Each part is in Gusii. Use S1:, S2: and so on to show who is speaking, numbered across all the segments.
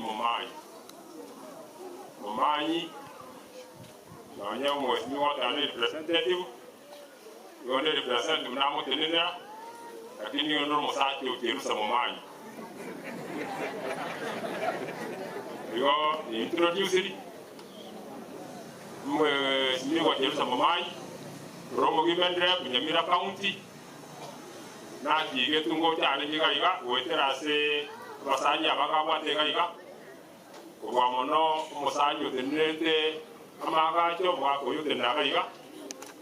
S1: Momanyi. Momanyi nonya omwesimiwa goteba ne representative, igo ne representative namotenenera, lakini nigo nde omosacha o Jerusa Momanyi. Igo nintroduciri Mwesimiwa Jerusa Momanyi, ore omogima rep Nyamira County, Nachigetwe ngocha arenge iga iga goetera ase abasani aba ngabwate iga iga, kobua mono omosani otenenerete amaagacho omogaka oyio otenena iga iga,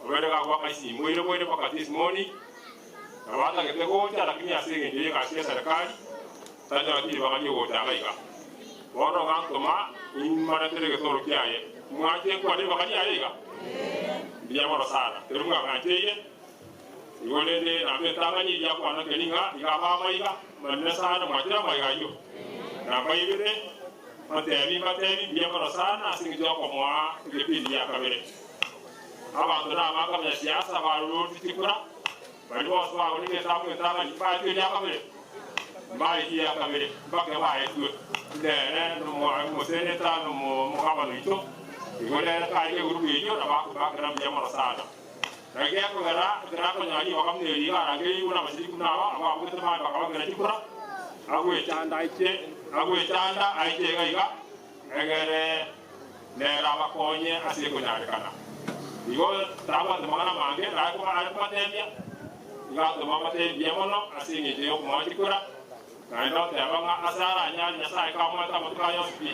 S1: obeire gagoaka isimbo ire boire mpaka this morning, nabo atagete gocha lakini ase engencho y'egasi ya serikali tanyoreti ribaga riogocha iga iga. Bono gantoma imbaretere egetoro kiaye, mwanche nkwane ribaga riaye iga? Mbuya mono sana, kero mwang'ancheire. Igo rende namba etang'ani eria akwana keri ng'a iga abe amaiga amanene sana, mwachire amaiga ayio. Namba ibere, mbatebi mbatebi mbuya mono sana ase engencho y'okomoa egepindi gia kabere. Abanto nabange abanyasiasa barororire chikura, baria bonsi bagorire etamu etang'ani mbaetwe eria kabere, mbaetie eya kabere mpaka baetwe. Nere nomoseneta na omogabana oito, igo nere karenge egurupu eyio nabo akobakera mbuya mono sana. Na gekogera ekero akonyora ribaga buna eri iga arangereirwe nabasiriki buna aba, abwo abwete mambia bakabakera chikura, agwechanda aiche, agwechanda aiche iga iga, egere nere abakonye ase ekonyarekana. Igo tabwate mang'ana mange are koba are kobatebia, iga atoma abatebie mbuya mono ase engencho y'okomoa chikura, naende oteba ng'a ase aranyare Nyasae kamoete amatuko aye onsi pi,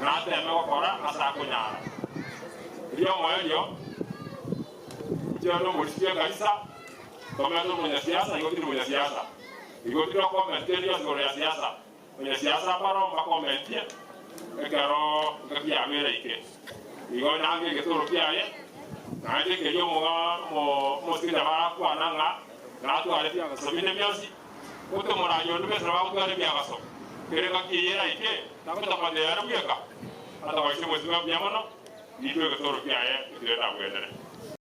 S1: nateme gokora ase akonyara. Erio omoerio, Inche nomorisia bw'ekanisa, tomente omonyasiasa, igo tindi monyasiasa. Igo tindi okomenti kende gionsi igoro ya siasa. Onyasiasa mbaro mbakomentie ekero engaki yabo eraike. Igo nange egetoro kiaye, naende keria omosike nabo arakwana ng'a natware ebiagaso binde bionsi, gote omoraria onde bw'esero bagotwara ebiagaso. Kera engaki eyio eraike, tagotamanera ere bweka, atagoisie omosibwa mbuya mono, nitwe egetoro kiaye ekio nabwenere.